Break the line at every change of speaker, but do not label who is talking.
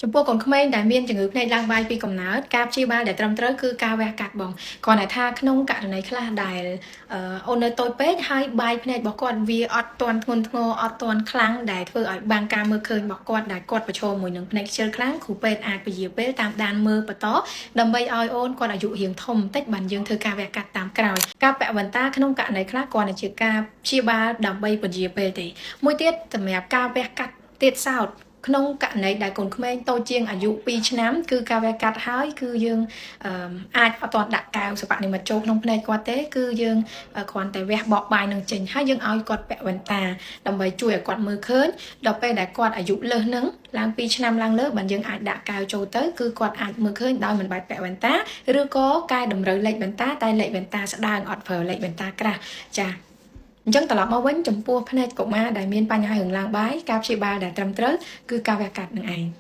ចំពោះកូនក្មេងដែលមានជំងឺភ្នែកឡើងបាយពីកំណើតការព្យាបាលដែលត្រឹមត្រូវគឺការវះកាត់បងគ្រាន់តែថាក្នុងករណីខ្លះដែលអូននៅតូចពេកហើយបាយភ្នែករបស់គាត់វាអត់ទាន់ធ្ងន់ធ្ងរអត់ទាន់ខ្លាំងដែលធ្វើឲ្យបាំងការមើលឃើញរបស់គាត់ដែលគាត់ប្រឈមមួយនឹងភ្នែកខ្ជិលខ្លាំងគ្រូពេទ្យអាចពជាពេលតាមដានមើលបន្តដើម្បីឲ្យអូនគាត់អាយុរៀងធំបន្តិចបានយើងធ្វើការវះកាត់តាមក្រោយការពាក់វ៉ែនតាក្នុងករណីខ្លះគ្រាន់តែជាការព្យាបាលដើម្បីពជាពេលទេមួយទៀតសម្រាប់ការវះកាត់ទៀតសោតក្នុងករណីដែលកូនក្មេងតូចជាងអាយុ2ឆ្នាំគឺការវះកាត់ហើយគឺយើងអាចអត់ទាន់ដាក់កែវសិប្បនិម្មិតចូលក្នុងភ្នែកគាត់ទេគឺយើងគ្រាន់តែវះបកបាយនឹងចេញហើយយើងឲ្យគាត់ពាក់វ៉ែនតាដើម្បីជួយឲ្យគាត់មើលឃើញដល់ពេលដែលគាត់អាយុលើសនឹងឡើង2ឆ្នាំឡើងលើបានយើងអាចដាក់កែវចូលទៅគឺគាត់អាចមើលឃើញដោយមិនបាច់ពាក់វ៉ែនតាឬក៏កែតម្រូវលេខវ៉ែនតាតែលេខវ៉ែនតាស្ដើងអត់ប្រើលេខវ៉ែនតាក្រាស់ចា៎អញ្ចឹងត្រឡប់មកវិញចំពោះភ្នែកកុមារដែលមានបញ្ហារឿងឡើងបាយការព្យាបាលដែលត្រឹមត្រូវគឺការវះកាត់នឹងឯង។